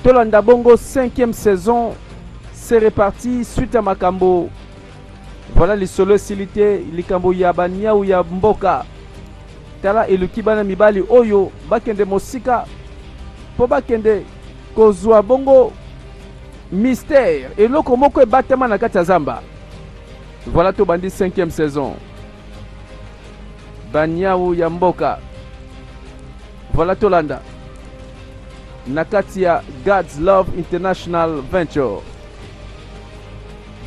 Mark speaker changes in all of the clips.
Speaker 1: Tolanda bongo 5e saison, c'est reparti suite à makambo. Voilà lisolo esili te, likambo ya baniau ya mboka. Tala eluki bana mibali oyo bakende mosika mpo bakende kozwa bongo mystère, eloko moko ebatama na kati ya zamba. Voilà tobandi 5e saison. Baniau ya mboka. Voilà tolanda na kati ya God's Love International Venture.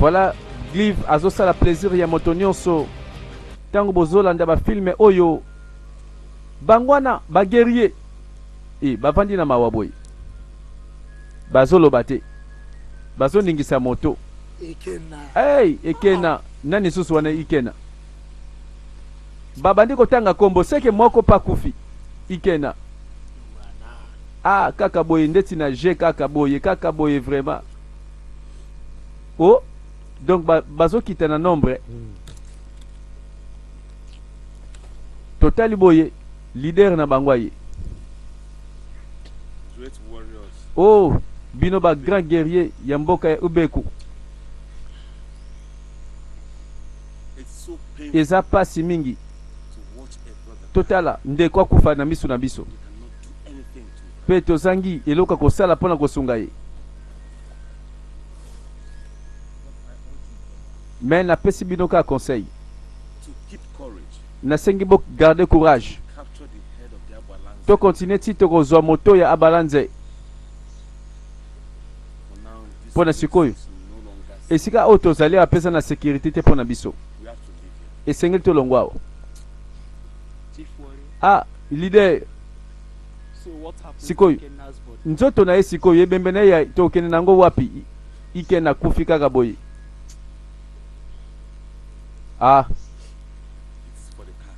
Speaker 1: Voilà Glive azosala plaisir ya moto nyonso ntango bozolanda bafilme oyo. Bango wana baguerrier e bavandi na mawa boye, bazoloba te, bazoningisa moto.
Speaker 2: Ekena.
Speaker 1: Hey, Ekena nani susu wana Ikena? Babandi kotanga kombo seke moko pa kufi Ikena. Ah, kaka boye ndeti na je kaka boye kaka boye vraiment. Oh, donc bazokita na nombre. Totali boye leader na bango aye. Oh, bino ba grand guerrier ya mboka ya Ubeku. Eza pasi mingi. Totala ndeko akufa na miso na biso. Pe tozangi eloko ya kosala mpona kosunga ye. Mais napesi bino kaka conseil. Nasengi bo garder courage. To continuer ti tokozwa moto ya Abalanze. Mpo na sikoyo, esika oyo tozali awa mpenza na securite te mpo na biso. Esengeli tolongwa awa. Ah, leader, sikoyo nzoto na ye sikoyo ebembe na ye tokende na yango wapi? Iken akufi kaka boye. Ah,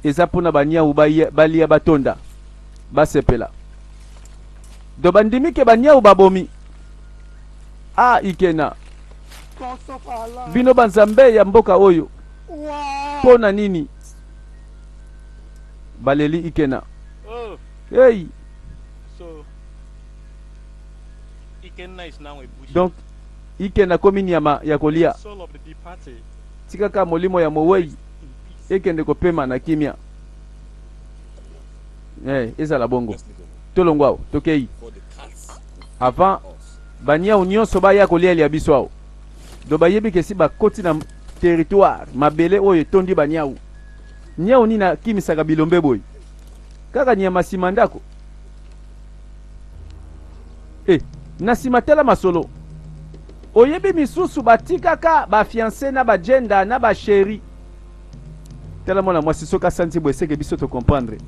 Speaker 1: eza mpona baniau balia batonda basepela. Do bandimi ke baniau babomi. Ah, Ikena, bino banzambe ya mboka oyo mpo na nini baleli Ikena?
Speaker 3: Oh.
Speaker 1: Hey.
Speaker 3: So, Ikenna is now a bush.
Speaker 1: Donc Ikena akomi nyama ya kolia.
Speaker 3: The soul of the departed
Speaker 1: Tikaka molimo ya mowei
Speaker 3: in peace.
Speaker 1: ekende kopema na kimia. Eh, ezala bongo. Tolongwa awa, tokei. Avant baniau nyonso baya kolialia biso awa. Do bayebi ke si bakoti na territoire mabele oyo etondi baniau. Niau nini akimisaka bilombe boye? Kaka nyama nsima ndako. Eh, na nsima tala masolo. Oyebi misusu batikaka ba fiancé na ba gender na ba chéri. Tala mwana mwasi soki asanzi boye seke biso to comprendre.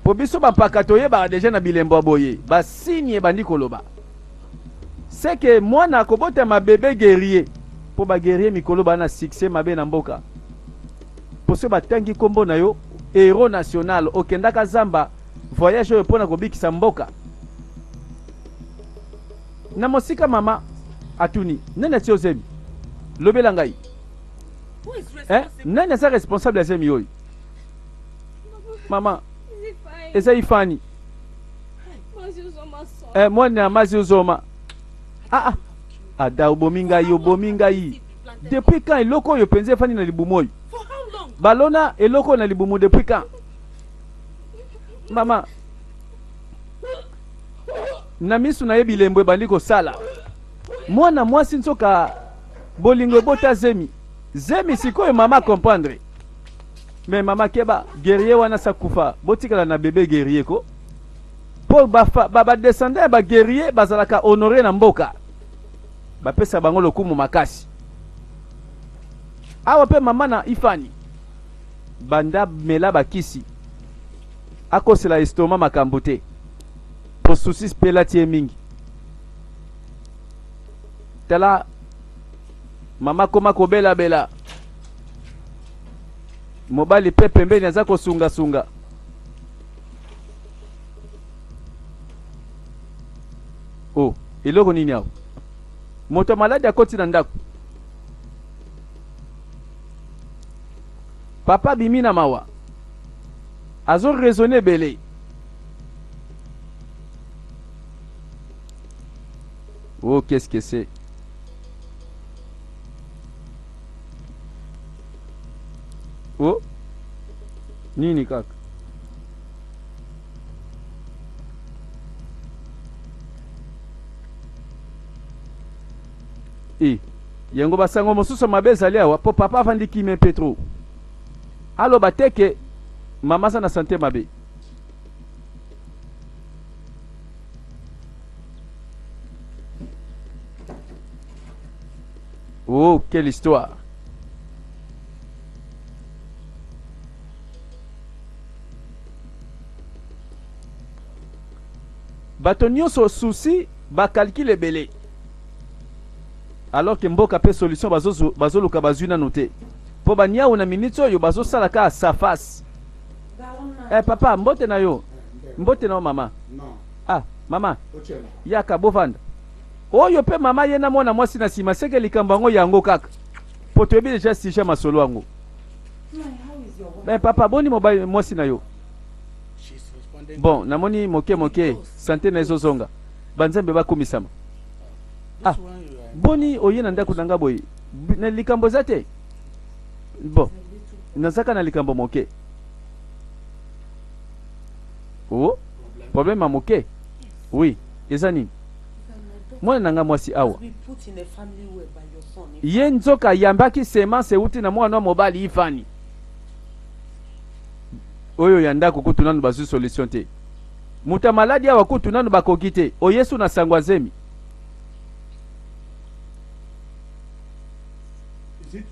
Speaker 1: Po biso bampaka toyebaka deja na bilembo ya boye, ba signe ebandi koloba. Seke mwana akobotama bebe guerrier. Po ba guerrier mikolo ba na succès mabe na mboka. Po soki batangi kombo na yo héros national okendaka zamba voyage oyo pona kobikisa mboka. Na mosika mama atuni nani atie yo zemi? Lobela ngai. Eh, nani aza responsable ya zemi oyo? Mama, eza Ifani. Eh, mwana mazi ozoma. Ah ah. Ada obomi ngai, obomi ngai. Depuis quand eloko oyo penza efandi na libumu oyo? Balona eloko na libumu depuis quand? Mama, na misu na ye bilembo ebandi kosala. Mwana mwasi nzoka bolingo ebota zemi. Zemi sikoyo mama comprendre. Mais mama keba, guerrier wana sa kufa, botikala na bebe guerrier ko. Po ba ba, ba descendants ya ba guerrier bazalaka honoré na mboka. Bapesa bango lokumu makasi. Awa pe mama na Ifani banda mela bakisi akosela estomac makambo te po soucis pe elati ye mingi. Tala mama koma kobela bela, mobali pe pembeni aza kosunga sunga. Oh, eloko nini awa? Moto ya maladi akoti na ndako. Papa abimi na mawa, azo raisonner ebele. Oh, qu'est-ce que c'est? Oh, nini kaka? E, yango basango mosusu mabe ezali awa po papa avandi kimia mpe trop. Aloba te ke mama aza na sante mabe. Oh, quelle histoire! Bato nyonso souci ba calcul ebele. Alors que mboka pe solution bazo bazoluka bazui nanu te. Po ba niawu na minutes oyo bazosala kaka sa face. Eh papa, mbote na yo. Mbote na yo mama. Ah, mama. Yaka bovanda. Oyo pe mama ye na mwana mwasi na sima seke likambo yango yango kaka. Po toyebi deja sujet masolo yango. Ben papa, boni mobali mwasi na yo. Bon, namoni moke moke sante na ezozonga. Ba nzambe bakumisama. Ah, boni oye na ndako na nga boye? Na likambo eza te. Bon, nazaka na likambo moke. Oh, problème ya moke. Oui, eza nini? Mwana na nga mwasi awa. Ye nzoka ayambaki semence euti na mwana mobali Ifani. Oyo ya ndako kutu nanu bazwi solution te. Moto ya maladi awa kutu nanu bakoki te. Oyesu na sango ya zemi.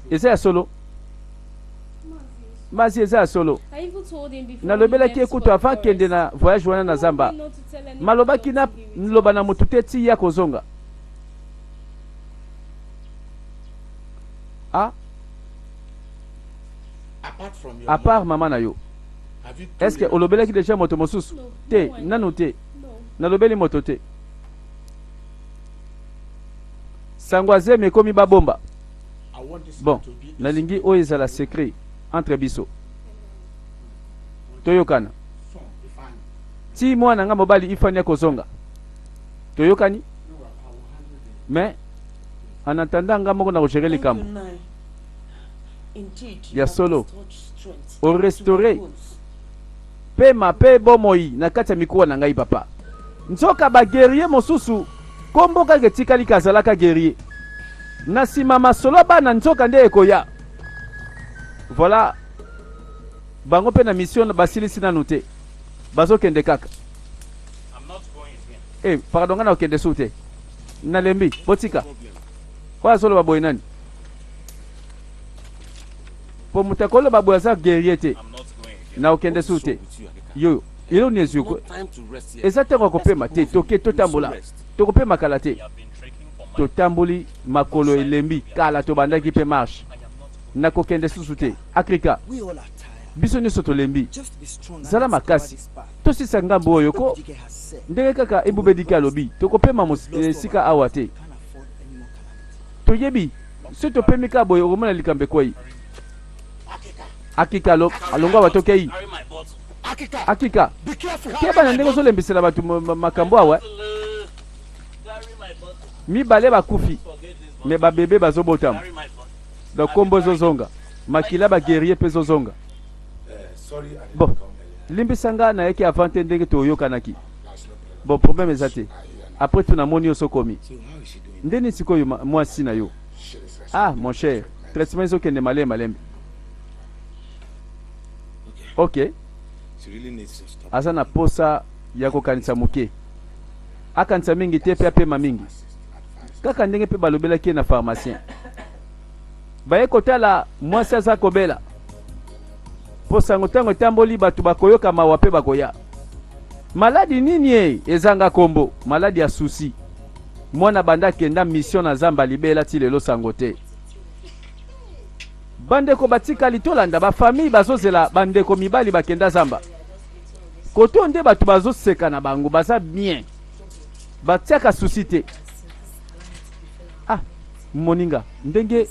Speaker 1: Eza ya solo. Mazi eza ya solo. Nalobelaki ye kutu avant kende na voyage wana na zamba. Malobaki na loba na motu te ti ya kozonga. Ah? À part mama na yo. Est-ce que olobelaki déjà moto mosusu? Te, nanu te. Nalobeli moto te. Sango ya zemi ekomi babomba. Bon, nalingi oyo ezala secret entre biso. Toyokana. Ti mwana nga mobali Ifani akozonga. Toyokani? Mais en attendant nga moko na kogérer likambo. Ya solo. O restaurer pema pe bomoi na kati ya mikuwa na ngai papa. Nzoka ba guerrier mosusu kombo kaka etikali kazalaka guerrier. Na sima masolo bana nzoka nde ekoya. Voilà bango pe na mission basilisi nanu te. Bazokende kaka. Eh pardon nga nakokende su te. Nalembi botika. Oyo azoloba boye nani? Po moto akoloba boye aza guerrier te. Nakokende su te. Yo eloko nini ezwi eza ntango ya kopema te toke totambola tokopema kala te totamboli makolo elembi kala tobandaki mpe marche nakokende susu te akrika biso nyonso tolembi zala makasi tosisa ngambo oyo ko ndenge kaka ebubedike alobi tokopema esika awa te toyebi soki topemi kaka boye okomona likambo ekwei akika alongwa bato okei akika keba na ndenge ozolembisela bato makambo awa mibale bakufi me babebe bazobotama donc kombo ezozonga makila baguerrier mpe ezozonga bon limbisa nga nayaki avant te ndenge toyokanaki bon problème eza te après tout namoni yo sokomi ndeni sikoyo mwasi na yo ah mon cher traitement ezokende malembe malembe ok aza na posa ya kokanisa moke akanisa mingi te mpe apema mingi kaka ndenge mpe balobelaki ye na pharmacien baye kotala mwasi aza kobela mpo sango ntango etamboli bato bakoyoka mawa mpe bakoya maladi nini e ezanga kombo maladi ya susi mwana banda akenda mission na zamba libela ti lelo sango te bandeko batikali tolanda bafamille bazozela bandeko mibali bakenda zamba kote oyo nde bato bazoseka na bango baza bien batiaka susi te ah moninga ndenge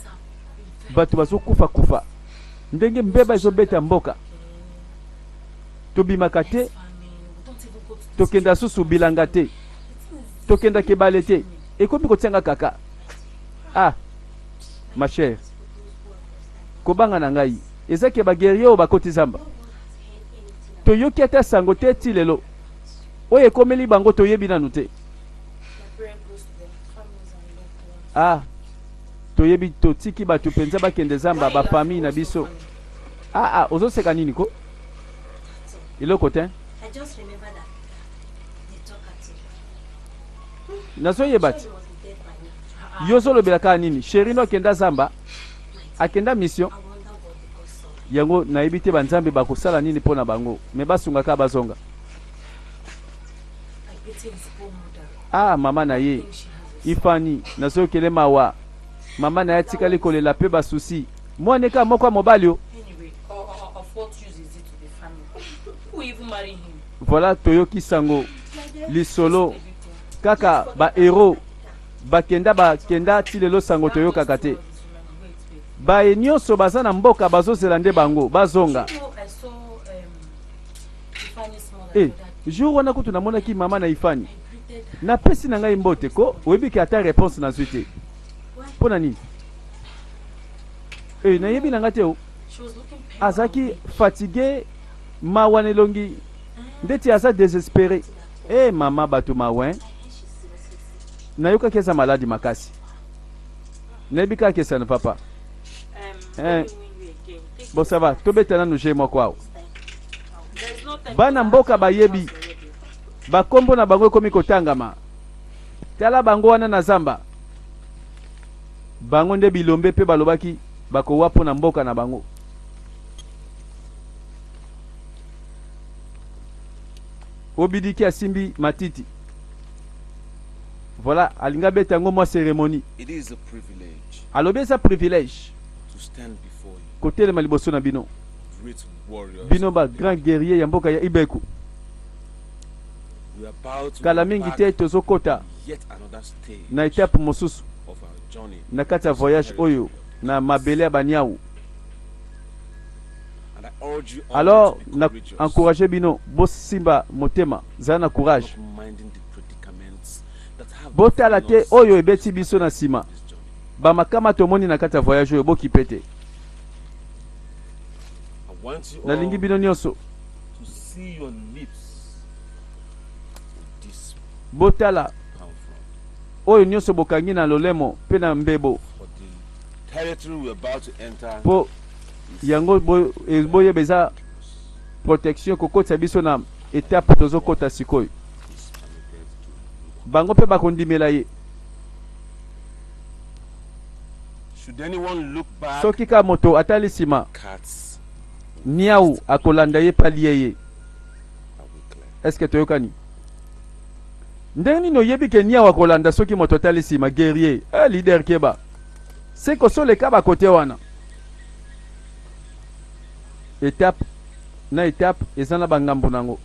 Speaker 1: bato bazokufa kufa ndenge mbeba ezobeta mboka tobimaka te tokenda susu bilanga te tokendaka ebale te. Ekomi kotia nga kaka. Ah ma chère, kobanga na ngai eza ke ba guerriers oyo bakoti zamba. Toyoki ata sango te ti lelo. Oyo ekomeli bango toyebi nanu te. Ah toyebi totiki bato mpenza bakende zamba ba famille na biso. Ah ah ozoseka nini ko? Eloko te. Nazoyeba te. Yo ozolobela kaka nini? Chéri no akenda zamba, akenda mission. Yango nayebi te banzambe bakosala nini mpo na bango, me basunga kaka bazonga. Ah mama na ye Ifani, nazoyokele mawa. Mama na ye atikali kolela mpe basusi. Mwana eka moko ya mobali o. Voilà toyoki sango lisolo kaka ba héros bakenda bakenda ti lelo sango toyokaka te. Baye nyonso baza na mboka bazozela nde bango bazonga. Eh, jour wana kutu namonaki mama na Ifani. Napesi na ngai mbote ko, oyebi ke ata réponse nazwi te. Mpo na nini? Eh, nayebi na ngai te o. Azalaki fatigué, mawa na elongi ndeti aza désespéré. Eh mama bato mawa hein. Nayokaki aza maladi makasi. Nayebi kaka ke ça ne va pas. Eh, bon ça va, tobeta nanu jeu moko awa. Bana mboka bayebi bakombo na bango ekomi kotangama. Tala bango wana na zamba. Bango nde bilombe pe balobaki bakowa mpo na mboka na bango. Obidiki asimbi matiti. Voilà, alinga beta yango mwa cérémonie.
Speaker 2: It is a privilege
Speaker 1: Alobi eza privilège
Speaker 2: to stand before you,
Speaker 1: kotelema liboso na bino.
Speaker 2: great warriors.
Speaker 1: Bino ba grand guerrier ya mboka ya Ibeku.
Speaker 2: We are about to
Speaker 1: Kala mingi te
Speaker 2: embark
Speaker 1: tozokota
Speaker 2: yet another stage
Speaker 1: na etape mosusu
Speaker 2: of our journey.
Speaker 1: na kati ya voyage oyo na mabele ya baniau.
Speaker 2: And I urge you all
Speaker 1: Alors
Speaker 2: to be
Speaker 1: na
Speaker 2: courageous,
Speaker 1: encourager bino bosimba motema, zala na courage.
Speaker 2: not minding the predicaments that have
Speaker 1: Botala te
Speaker 2: befallen us
Speaker 1: oyo ebeti biso na nsima.
Speaker 2: this journey.
Speaker 1: Bamakama tomoni na kati ya voyage oyo bokipe te.
Speaker 2: I want you
Speaker 1: Nalingi
Speaker 2: all
Speaker 1: bino nyonso
Speaker 2: to see your lips with this
Speaker 1: botala
Speaker 2: palm front.
Speaker 1: oyo nyonso bokangi na lolemo mpe na mbebo
Speaker 2: For the territory we're about to enter
Speaker 1: mpo yango boyeba eza protection kokotisa biso na etape tozokota sikoyo.
Speaker 2: is permitted to look.
Speaker 1: Bango mpe bakondimela ye.
Speaker 2: Should anyone look back,
Speaker 1: Soki kaka moto atali nsima,
Speaker 2: cats
Speaker 1: niau akolanda ye mpe alie ye.
Speaker 2: are we clear?
Speaker 1: Est-ce toyokani? Ndenge nini oyebi ke niau akolanda soki moto atali nsima? Guerrier, eh, leader keba. Se kosoleka bakote wana. Etape na etape eza na bangambo nango.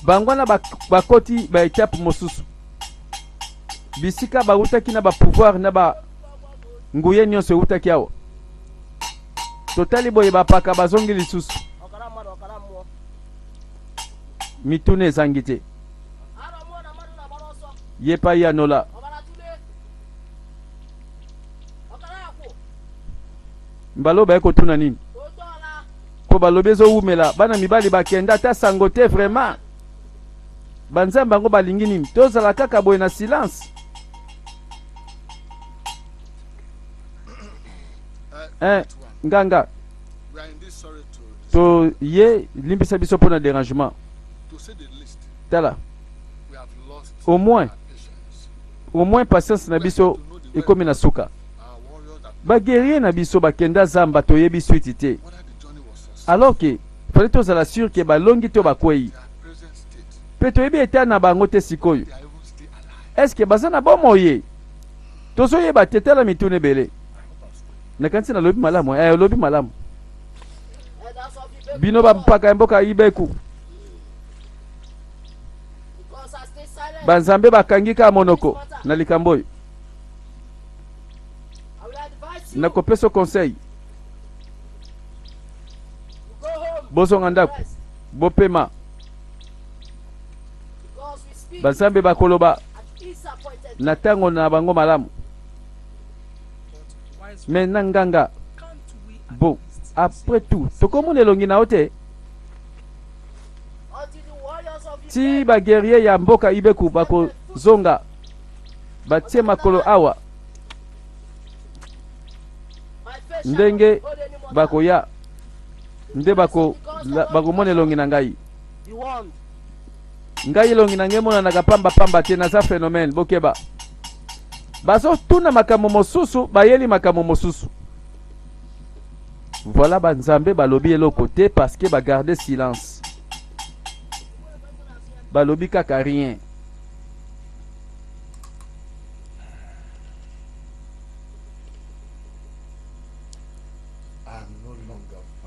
Speaker 1: Bango wana bakoti ba etape mosusu. Bisika bautaki na ba pouvoir na ba nguye nyonso eutaki awa. Totali boye bapaka bazongi lisusu. Mituna ezangi te. Ye pa yanola. Mbalo baye kotuna nini? Po balobi ezowumela bana mibali bakenda ata sango te vraiment. Banzambe yango balingi nini? Tozala kaka boye na silence. Eh, nganga
Speaker 4: We are indeed sorry to,
Speaker 1: to ye limbisa biso mpona dérangement.
Speaker 4: to say the least.
Speaker 1: Tala,
Speaker 4: We have lost
Speaker 1: Au moins.
Speaker 4: our patience.
Speaker 1: au moins patience na biso ekomi na suka.
Speaker 4: Our warriors that
Speaker 1: Baguerrier na biso bakenda zamba toyebi suite te.
Speaker 4: whether the journey was successful,
Speaker 1: Alors que fallait tozala sûr ke balongi to bakwei.
Speaker 4: their present state,
Speaker 1: Mpe toyebi eta na bango te sikoyo.
Speaker 4: they are even still alive.
Speaker 1: Est-ce que baza na bomoi ye? Tozoyeba te, tala mituna ebele. Nakanisi nalobi malamu, eh, olobi malamu. Bino bampaka ya mboka Ibeku. Banzambe bakangi kaka monoko na likambo oyo. Nakopesa conseil. Bozonga ndako, bopema. Banzambe bakoloba na ntango na bango malamu. Me na nganga, bon, après tout tokomona elongi na yo te ti baguerrier ya mboka Ibeku bakozonga batie makolo awa ndenge bakoya nde bakomona elongi na ngai. Ngai elongi na ngai emonanaka pamba pamba te, naza phénomène. Bokeba, bazotuna makambo mosusu, bayeli makambo mosusu. Voilà, banzambe balobi eloko te parce que bagarde silence, balobi kaka rien.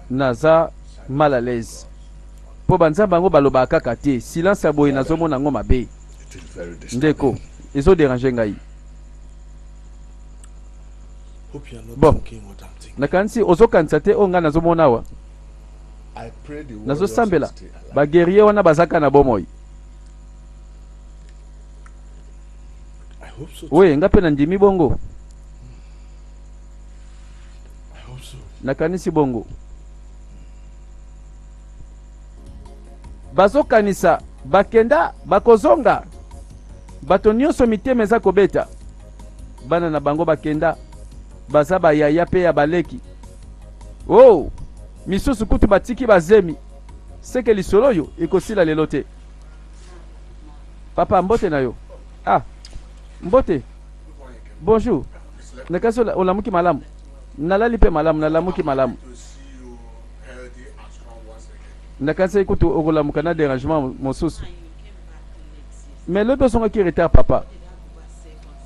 Speaker 1: Naza mal à l'aise mpo banzambe yango balobaka kaka te. Silence ya boye nazomona yango mabe.
Speaker 4: It is very disturbing.
Speaker 1: Ndeko, ezoderange ngai.
Speaker 5: Hope you are not
Speaker 1: Bon.
Speaker 5: thinking what I'm thinking.
Speaker 1: Nakanisi ozokanisa te oyo ngai nazomona awa.
Speaker 4: I pray the warriors
Speaker 1: Nazosambela
Speaker 4: will stay alive.
Speaker 1: baguerrier wana bazaka na bomoi.
Speaker 5: I hope so too.
Speaker 1: Oye, nga mpe nandimi bongo.
Speaker 5: I hope so.
Speaker 1: Nakanisi bongo. Bazokanisa bakenda bakozonga, bato nyonso mitema eza kobeta. Bana na bango bakenda, baza bayaya mpe ya baleki. Oh, misusu kutu batiki bazemi. Seke lisolo oyo ekosila lelo te. Papa, mbote na yo. Ah, mbote. Bonjour. Nakasi olamuki malamu? Nalali mpe malamu, nalamuki malamu.
Speaker 4: To see you healthy and strong once again.
Speaker 1: Nakanisi kutu okolamuka na dérangement mosusu. Mais lobi osongaki retard, papa.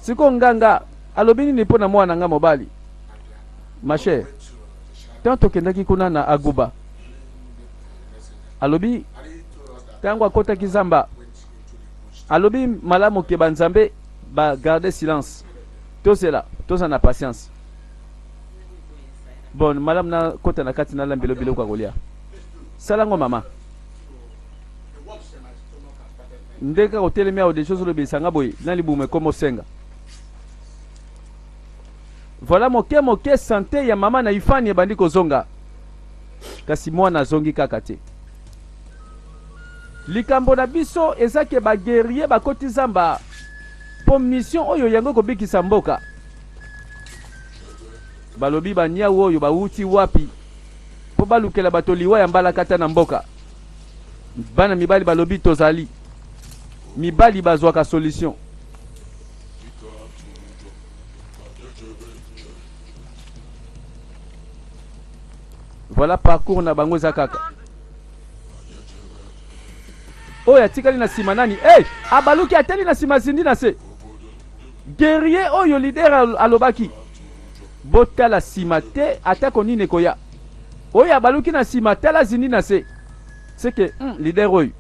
Speaker 1: Sikoyo nganga alobi nini mpo na mwana nga mobali? Ma chère, ntango tokendaki kuna na Aguba, alobi ntango akotaki zamba, alobi malamu ke banzambe bagarde silence, tozela, toza na patience. Bon, malamu nakota na kati, nalambela biloko ya kolia. Salango mama, nde kaka otelemi awa deja ozolobelisa nga boye na libumu ekoma osenga. Voilà, moke moke santé ya mama na Ifani ebandi kozonga, kasi mwana azongi kaka te. Likambo na biso eza ke baguerrier bakoti zamba mpo mission oyo yango ekobikisa mboka. Balobi baniau oyo bawuti wapi mpo balukela bato liwa ya mbalakata na mboka? Bana mibali balobi tozali mibali, bazwaka solution. Voilà, parcours na bango eza kaka oyo atikali na nsima nani? Hey, abaluki, ateli na nsima, azindi na se. Guerrier oyo leader alobaki botala nsima te atako nini ekoya. Oyo abaluki na nsima, tala, azindi na se. Seke leader oyo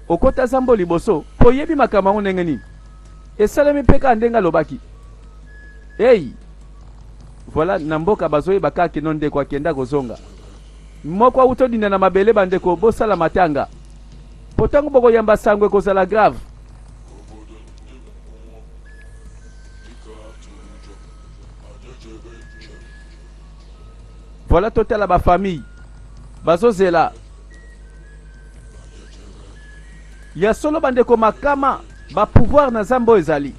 Speaker 1: okota zambo liboso mpo oyebi makambo yango ndenge nini esalemi mpe kaka ndenge alobaki. Ei, voilà, na mboka bazoyeba kaka keno ndeko akenda kozonga moko awuti odinda na mabele. Bandeko, bosala matanga mpo ntango bokoyamba sango ekozala grave. Voilà, totala bafamille bazozela ya solo. Bandeko, makama bapouvoir na nzambe oyo ezali.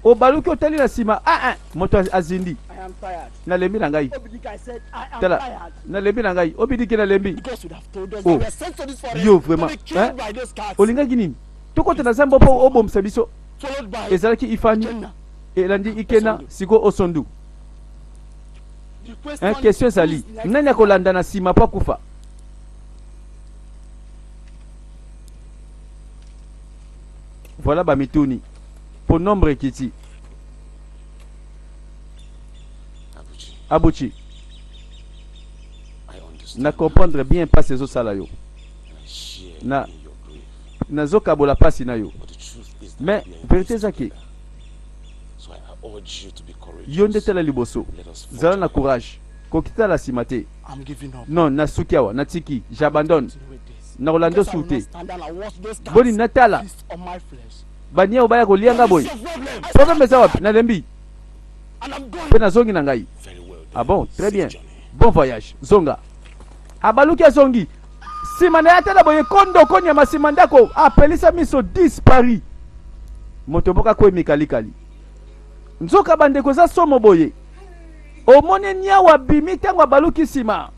Speaker 1: Obaluki, otali na nsima, ah, ah, moto azindi.
Speaker 6: I am tired.
Speaker 1: Nalembi na ngai.
Speaker 6: Obidike, I said, I am
Speaker 1: Tala,
Speaker 6: tired.
Speaker 1: nalembi na ngai, Obidike, nalembi.
Speaker 6: Because you'd have told us
Speaker 1: Oh.
Speaker 6: that we are sent to this forest
Speaker 1: Yo, vraiment,
Speaker 6: to be killed
Speaker 1: hein?
Speaker 6: by those cats.
Speaker 1: Olingaki nini? Tokota na zamba mpo obomisa biso?
Speaker 6: Followed by
Speaker 1: Ezalaki Ifani,
Speaker 6: Ikenna.
Speaker 1: Elandi Ikena, siko Osondu.
Speaker 6: The question
Speaker 1: Hein, question ezali
Speaker 6: is next.
Speaker 1: nani akolanda na nsima mpo akufa? Voilà, bamituni po nombre ekiti.
Speaker 2: Abuchi,
Speaker 1: Abuchi,
Speaker 2: I understand.
Speaker 1: Na comprendre bien mpasi ezosala yo.
Speaker 2: And I share in your grief.
Speaker 1: Nazokabola mpasi na yo.
Speaker 2: But the truth is that
Speaker 1: Mais
Speaker 2: we are in
Speaker 1: vérité
Speaker 2: this
Speaker 1: eza ke
Speaker 2: together. So I urge you to be courageous.
Speaker 1: Yo nde tala liboso.
Speaker 2: Let us forge
Speaker 1: Zala na
Speaker 2: ahead.
Speaker 1: courage, kokitala nsima te.
Speaker 6: I'm giving up.
Speaker 1: Non, nasuki awa, natiki, j'abandonne.
Speaker 6: Continue with this.
Speaker 1: Nakolanda
Speaker 6: Because I
Speaker 1: osu
Speaker 6: will
Speaker 1: te.
Speaker 6: not stand down and watch those cats
Speaker 1: Boni natala
Speaker 6: feast on my flesh.
Speaker 1: baniao baya kolia nga boye.
Speaker 6: What's your problem?
Speaker 1: Problème eza wapi? Nalembi
Speaker 6: And I'm going.
Speaker 1: mpe nazongi na ngai.
Speaker 2: Very well then.
Speaker 1: Ah bon, très
Speaker 2: Safe
Speaker 1: bien.
Speaker 2: journey.
Speaker 1: Bon voyage. Zonga. Abaluki azongi. Sima na ye atala boye kondo konyama nsima ndako apelisa miso disparu. Moto moko akwei mikalikali. Nzoka bandeko eza somo boye. Omoni niawu abimi ntango abaluki nsima.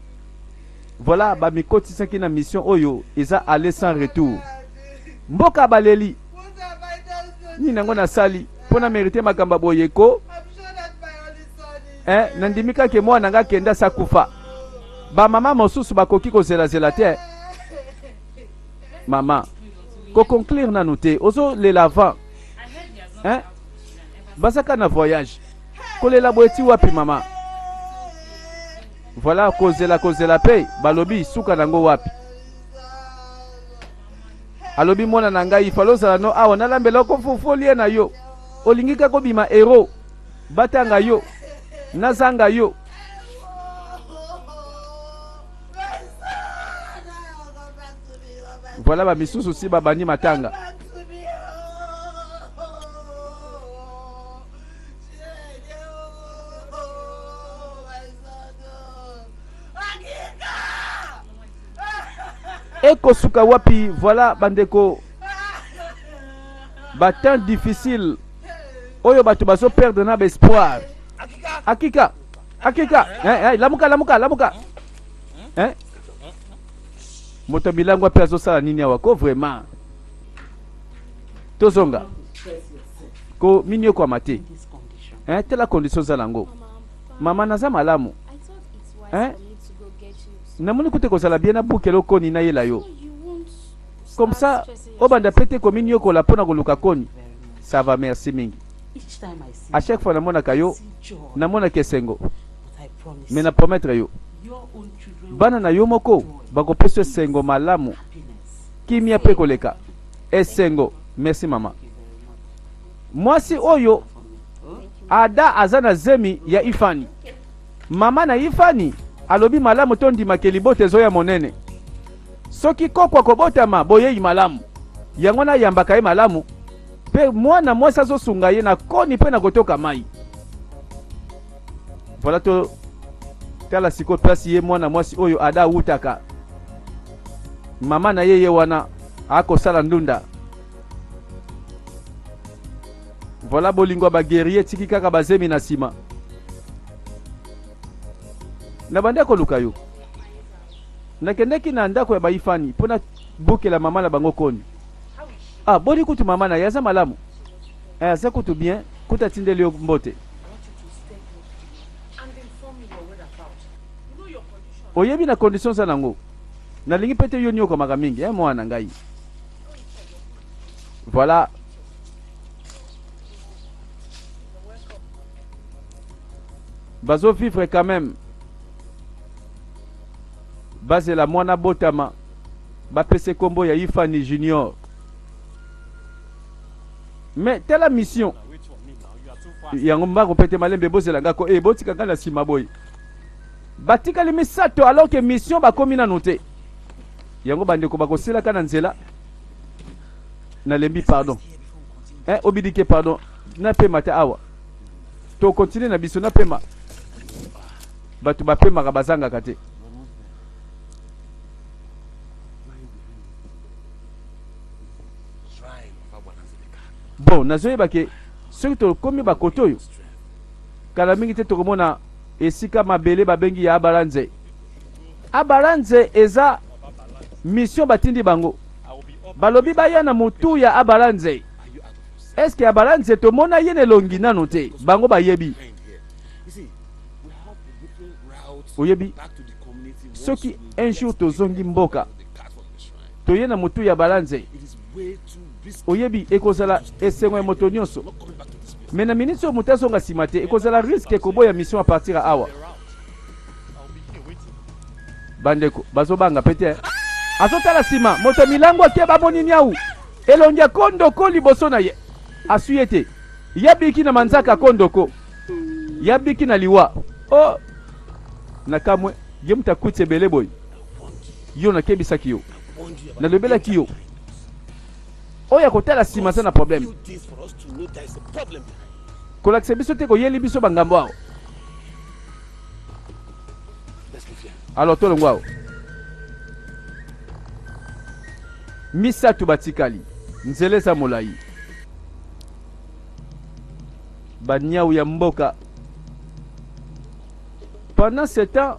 Speaker 1: Voilà bamikotisaki na mission oyo eza aller sans retour. Mboka baleli. Nini yango nasali mpo na merite makambo ya boye ko? Eh, nandimi kaka mwana nga akenda asi akufa. Bamama mosusu bakoki kozelazela te. Mama, ko conclure nanu te, ozolela avant. Hein? Bazaka na voyage. Kolela boye ti wapi mama? Voilà, kozela kozela pe balobi suka nango wapi? Alobi mwana na ngai falo ozala no awa nalambela oko fufu olie na yo. Olingi kaka obima hero. Batanga yo. Nazanga yo. Voilà ba misusu si babandi matanga. Ekosuka wapi? Voilà bandeko, ba temps difficile oyo bato bazo perdre na ba espoir. Akika, akika, eh, eh, lamuka, lamuka, lamuka. Eh? Moto milangwa pe azosala nini awa ko vraiment? Tozonga. Ko miniokwama te. Eh, tala condition oza nango. Mama naza malamu. Eh? Namoni kutu ekozala bien nabukela okoni nayela yo. Comme ça obanda pe te kominiokola mpo na koluka koni. Ça va, merci mingi. À chaque fois namonaka yo, namonaka esengo. Mais na promettre yo, bana na yo moko bakopesa esengo malamu, kimia pe koleka. Esengo. Merci mama. Mwasi oyo Ada aza na zemi ya Ifani. Mama na Ifani alobi malamu tondima ke libota ezoya monene. Soki koko akobotama boyeyi malamu. Yango wana ayambaka ye malamu pe mwana mwasi azosunga ye na koni pe na kotoka mai. Voilà to tala sikoyo place ye mwana mwasi oyo Ada awutaka. Mama na ye ye wana akosala ndunda. Voilà bolingo ya ba guerrier tiki kaka bazemi na sima. Na bandi koluka yo. Nakendeki na ndako ya baifani mpo na bukela mama na bango koni. Ah, boni kutu mama na ye aza malamu. Eh, aza kutu bien, kutu atindeli yo mbote. Oyebi na condition oza nango. Nalingi pe te yo niokwamaka mingi, eh mwana ngai. Voilà. Bazo vivre quand même. Bazela mwana botama bapese kombo ya Ifani Junior. Mais tala mission yango mbango pete malembe bozela nga ko eh botika nga na sima boye. Batikali misato alors que mission bakomi nanu te. Yango bandeko bakosilaka na nzela. Nalembi pardon. Eh obidike pardon. Napema te awa. To continuer na biso napema. Bato bapemaka bazangaka te. Bon, nazoyeba ke soki tokomi bakote oyo kala mingi te tokomona esika mabele babengi ya Abalanze. Abalanze eza mission batindi bango, balobi baya na mutu ya Abalanze. Est-ce que Abalanze tomona ye na elongi nanu te? Bango bayebi. Oyebi soki un jour tozongi mboka toye na mutu ya Balanze, oyebi ekozala esengo ya moto nyonso. Mais na minute oyo moto azonga nsima te, ekozala risque koboya mission à partir ya awa. Bandeko bazobanga pe te, azotala nsima moto milango akeba amoni niau elongi ya kondoko liboso na ye, aswi ye te. Yabiki na manzaka kondoko, yabiki na liwa. Oh, nakamwe ye moto akuti ebele boye, yo nakebisaki yo. Nalobelaki yo. Oyo akotala nsima aza na problème. Kolakisa biso te koyeli biso bangambo awa. Alors tolongwa awa. Misato batikali. Nzela eza molai. Baniau ya mboka. Pendant ce temps,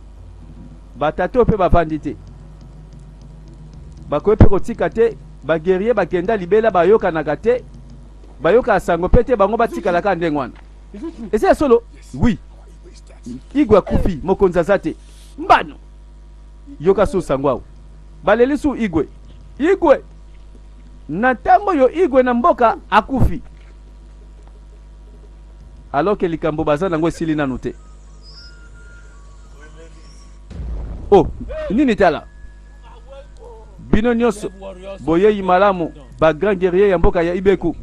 Speaker 1: batata oyo mpe bavandi te. Bakoki mpe kotika te, ba guerrier bakenda libela bayokanaka te, bayokaka sango mpe te, bango batikala kaka ndenge wana. Eza ya solo? Oui. Igwe akufi, mokonzi aza te. Mbano. Yoka su sango awa. Baleli su Igwe. Igwe. Na ntango oyo Igwe na mboka akufi. Alors que likambo baza nango esili nanu te. Oh, nini tala? Bino nyonso boyeyi malamu ba grand guerrier ya mboka ya Ibeku.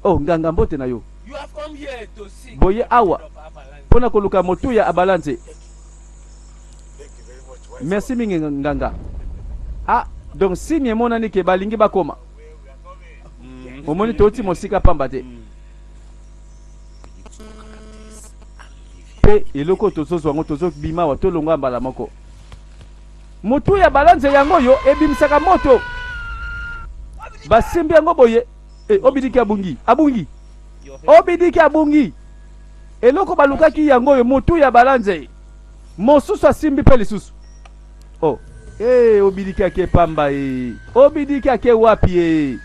Speaker 1: Oh, nganga mbote na yo. Boye awa pona koluka motuya Abalanze. Merci mingi nganga. Ah, donc signe emonani ke balingi bakoma. Omoni toti mosika pamba te. Pe eloko tozozwa yango tozobima awa tolongwa mbala moko. Motu ya balanze yango oyo ebimisaka moto. Basimbi yango boye. Eh, Obidiki abungi, abungi. Obidiki abungi. Eloko balukaki yango oyo motu ya balanze. Mosusu asimbi pe lisusu. Oh, eh, Obidiki ake pamba eh. Obidiki ake wapi eh.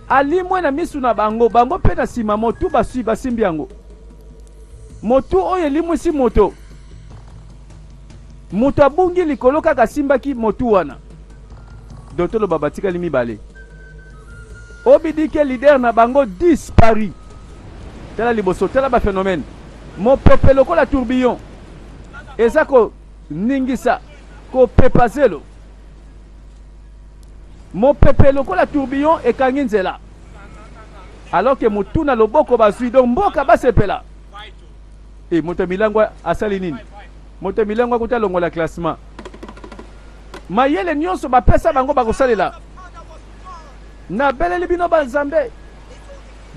Speaker 1: Alimwe na misu na bango, bango pe na sima motu basui basimbi yango. Motu oyo elimwisi moto. Moto abungi likolo kaka asimbaki motu wana. Donc toloba batikali mibale. Obidike leader na bango disparu. Tala liboso, tala ba phenomène. Mopepe lokola tourbillon eza ko ningisa, ko pepa zelo. Mopepe lokola tourbillon ekangi nzela. Alors que motu na loboko bazui donc mboka basepela. Eh, moto ya milango asali nini? Moto ya milango akuta alongola classement. Mayele nyonso bapesa bango bakosalela. Nabeleli bino ba Nzambe.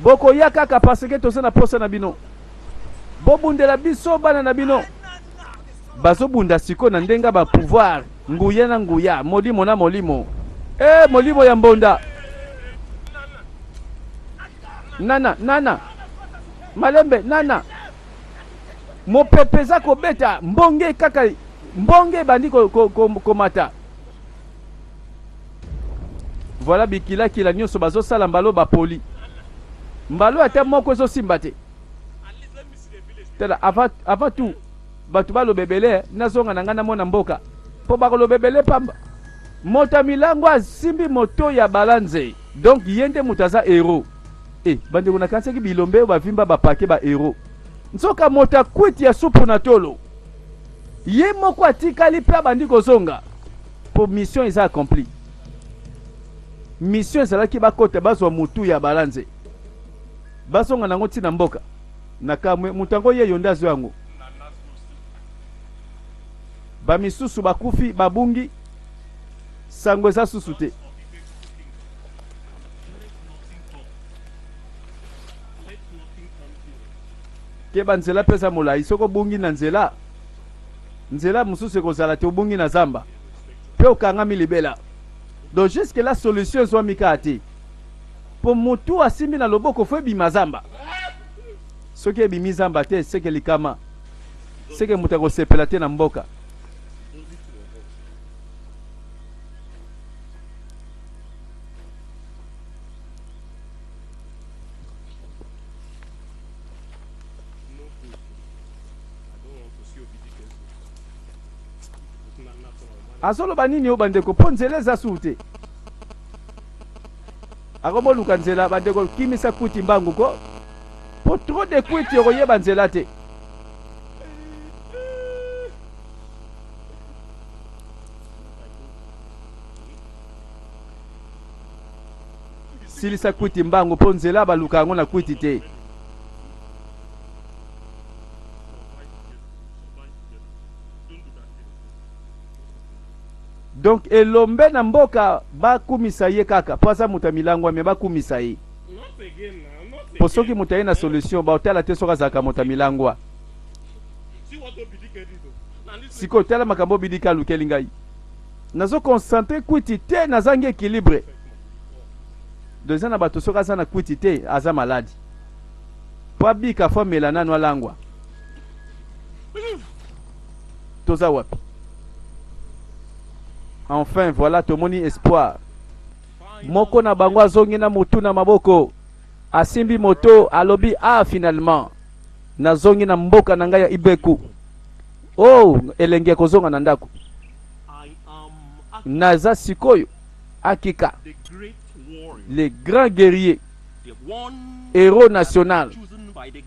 Speaker 1: Bokoya kaka parce que toza na posa na bino. Bobundela biso bana na bino. Bazobunda siko na ndenge ba pouvoir, nguya na nguya, molimo na molimo. Eh, molimo ya mbonda. Nana, nana. Malembe, nana. Mopepe eza kobeta, mbonge kaka, mbonge ebandi komata. Voilà bikilakila nyonso bazosala mbalo bapoli. Mbalo ata moko ezosimba te. Tala, avant, avant tout, bato baloba ebele, nazonga na ngai namona mboka. Po bakoloba ebele pamba. Moto ya milango asimbi moto ya balanze. Donc ye nde moto aza héros. Eh, bandeko nakanisaki bilombe oyo bavimba bapake ba héros. Nzoka moto ya kwiti ya supu na tolo. Ye moko atikali pe abandi kozonga. Po mission eza accomplie. Mission ezalaki bakota bazwa mutu ya balanze. Bazonga nango ti na mboka. Na kamwe moto yango ye yo nde azwa yango. Ba misusu bakufi babungi sango eza susu te. Keba nzela mpe eza molai, soki obungi na nzela, nzela mosusu ekozala te, obungi na zamba mpe okangami libela. Donc jusque là solution ezwami kaka te, mpo motu asimbi na loboko fo ebima zamba. Soki ebimi zamba te, seke likama, seke moto akosepela te na mboka. Azoloba nini oyo bandeko mpo nzela eza suu te akomoluka nzela bandeko kimisa kwiti mbangu ko mpo trop de kwiti okoyeba nzela te. Silisa kwiti mbangu mpo nzela baluka yango na kwiti te. Donc elombe na mboka bakumisa ye kaka po aza moto ya milangwa me bakumisa ye. Po soki moto aye na solution baotala te soki azalaka moto ya milangwa. Sikoyo tala makambo Obidika alukeli ngai. Nazo concentre kwiti te nazangi equilibre. Donc eza na bato soki aza na kwiti te aza maladi. Po abika fo amela nanu alangwa. Toza wapi? Enfin voilà tomoni espoir. Moko na bango azongi na mutu na maboko. Asimbi moto alobi ah finalement nazongi na mboka na ngai ya Ibeku. Oh elengi ya kozonga na ndako. Naza sikoyo Akika le grand guerrier héros national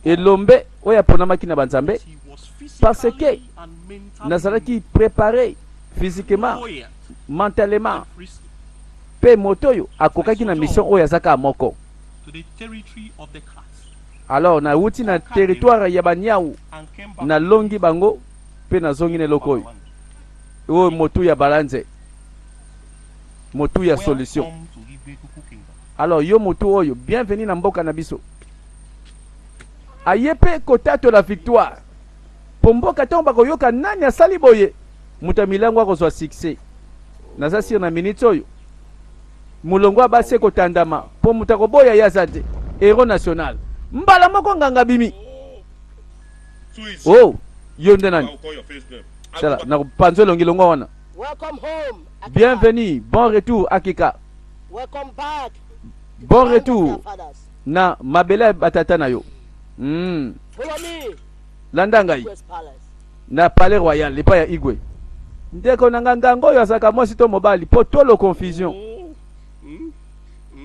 Speaker 1: elombe oyo aponamaki na banzambe parce que nazalaki préparé physiquement mentalement mpe moto oyo akokaki na mission oyo aza kaka moko. Alors nawuti na territoire ya baniawu nalongi bango mpe nazongi na eloko oyo oyo motu ya balanze motu ya solution. Alors yo motu oyo bienvenue na mboka na biso. Aye mpe kotatola victoire mpo mboka ntango bakoyoka nani asali boye moto ya milango akozwa succès. Naza sire na minute oyo molongo ya basi ekotandama mpo moto akoboya ye aza te. Héros national mbala moko nganga abimi. Oh, yo nde nani? Tala nakopanza elongi longwa wana. Bienvenue, bon retour Akika. Bon retour na mabele ya batata na yo. Landa ngai na palais royal epai ya Igwe. Ndeko na nga nganga oyo azalaka mwasi to mobali po tolo confusion.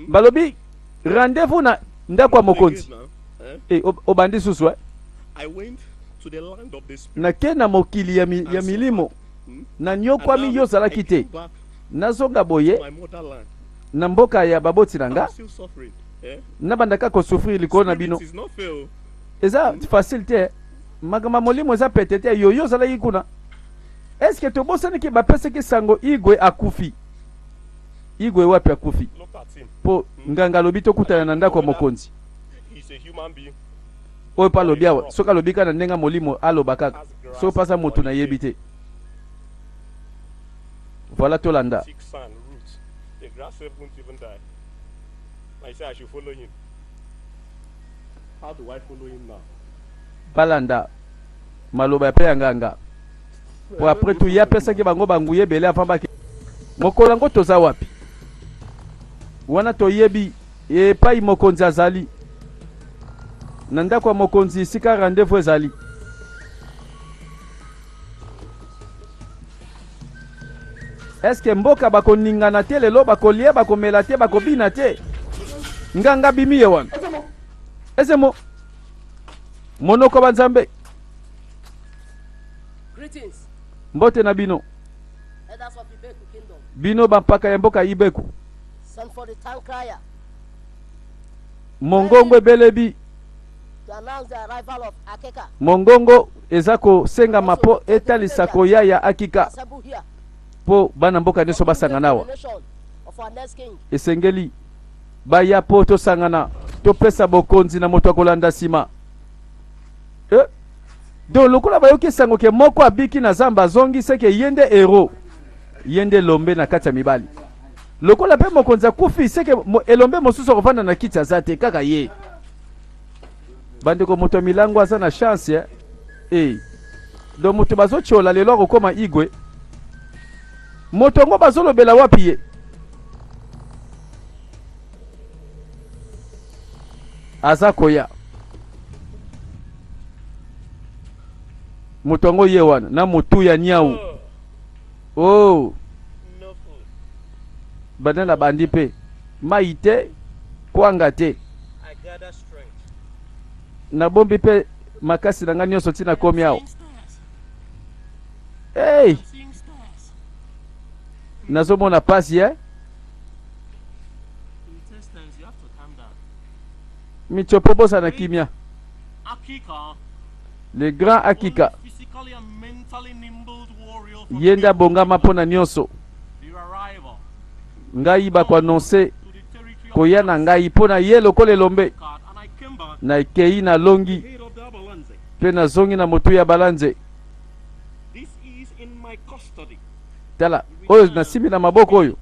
Speaker 1: Balobi rendez-vous na ndako ya mokonzi. Eh, obandi susu eh? Nake na mokili ya, mi, ya milimo nanyokwami yo ozalaki te nazonga boye na mboka ya baboti na nga nabandaka kosouffrir likolo na bino eza facile te makambo ya molimo eza pete te yo yo ozalaki kuna eske tobosani ke bapesaki sango Igwe akufi Igwe wapi akufi po nganga alobi tokutana na ndako ya mokonzi oyo mpe alobi awa soki alobi kaka na ndenge ya molimo aloba kaka soki mpe aza moto nayebi te voilà tolanda. Balanda maloba ya pe ya nganga po après tout ye apesaki bango ba nguya ebele avant bake. Mokolo yango toza wapi? Wana toyebi epai mokonzi azali na ndako ya mokonzi esika rendez-vous ezali. Est-ce que mboka bakoningana te lelo, bakolia, bakomela te, bakobina te? Nganga bimi ye wana. Ezemo monoko ba Nzambe. Mbote na bino. Bino bampaka ya mboka Ibeku. Mongongo ebelebi. Mongongo eza kosengama mpo etalisa koya ya Akika mpo bana mboka nyonso basangana awa. Esengeli baya mpo tosangana, topesa bokonzi na moto akolanda nsima. Eh? Donc lokola bayoki sango ke moko abiki na zamba azongi, seke ye nde hero, ye nde elombe na kati ya mibali. Lokola mpe mokonzi akufi, seke elombe mosusu akovanda na kiti aza te, kaka ye. Bandeko, moto ya milango aza na chance eh? Eh. Donc moto bazotiola lelo akokoma Igwe. Moto yango bazolobela wapi ye? Aza koya. Moto yango ye wana na motu ya niau. Oh. Banda na bandi mpe mai te kwanga te nabombi mpe makasi na ngai nyonso ntina komi awa. Hey! Nazomona pasi eh? Michopo bosana kimia. Le grand Akika ye nde abongama mpo na nyonso. Ngai bakoannonce koya na ngai mpo na ye lokola elombe. Nakei nalongi mpe nazongi na motu ya balanze. Tala oyo nasimbi na maboko oyo,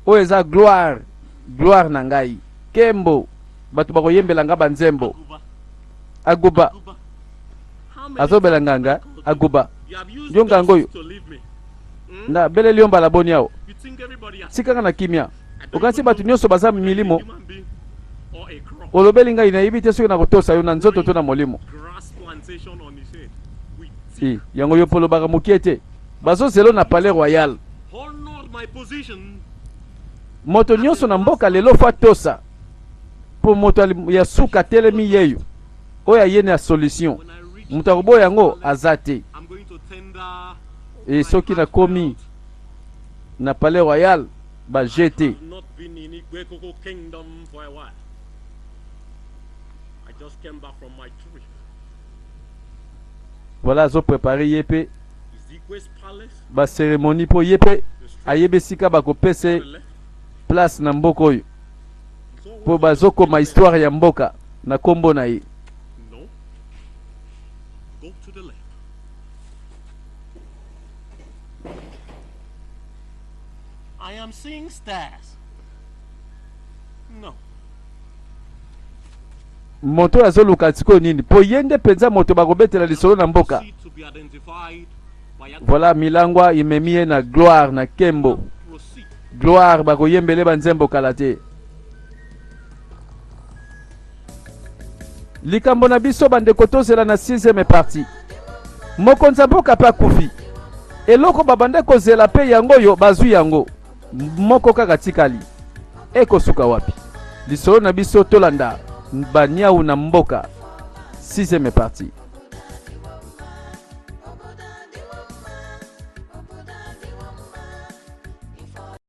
Speaker 1: oyo eza gloire, gloire na ngai, nkembo. Bato bakoyembela nga banzembo. Aguba azobela nganga aguba yo nganga oyo na beleli yo mbala boni awa, tikanga na kimia. Okanisi bato nyonso baza milimo? Olobeli ngai, nayebi te soki nakotosa yo na nzoto to na molimo. I, yango yo mpo olobaka mokie te. Bazozelo na palais royal. Moto nyonso na mboka lelo fa tosa mpo moto ya suka atelemi yeyo oyo aye na solution. Moto akoboya yango aza te. E soki nakomi na palais royal ba jete. Voilà, azo préparer ye pe ba cérémonie po ye pe ayebi esika bakopesa place na mboka oyo po bazokoma histoire ya mboka na kombo na ye.
Speaker 2: I am seeing stairs. No.
Speaker 1: Moto oyo azoluka sikoyo nini? Po ye nde mpenza moto bakobetela lisolo na mboka. Voilà, milangwa imemi ye na gloire na kembo. Gloire bakoyembele banzembo kala te. Likambo na biso bandeko, tozela na 6e partie. Mokonzi ya mboka mpe akufi. Eloko babanda kozela mpe yango oyo bazwi yango. Moko kaka tikali. Ekosuka wapi? Lisolo na biso tolanda baniau na mboka. 6e partie.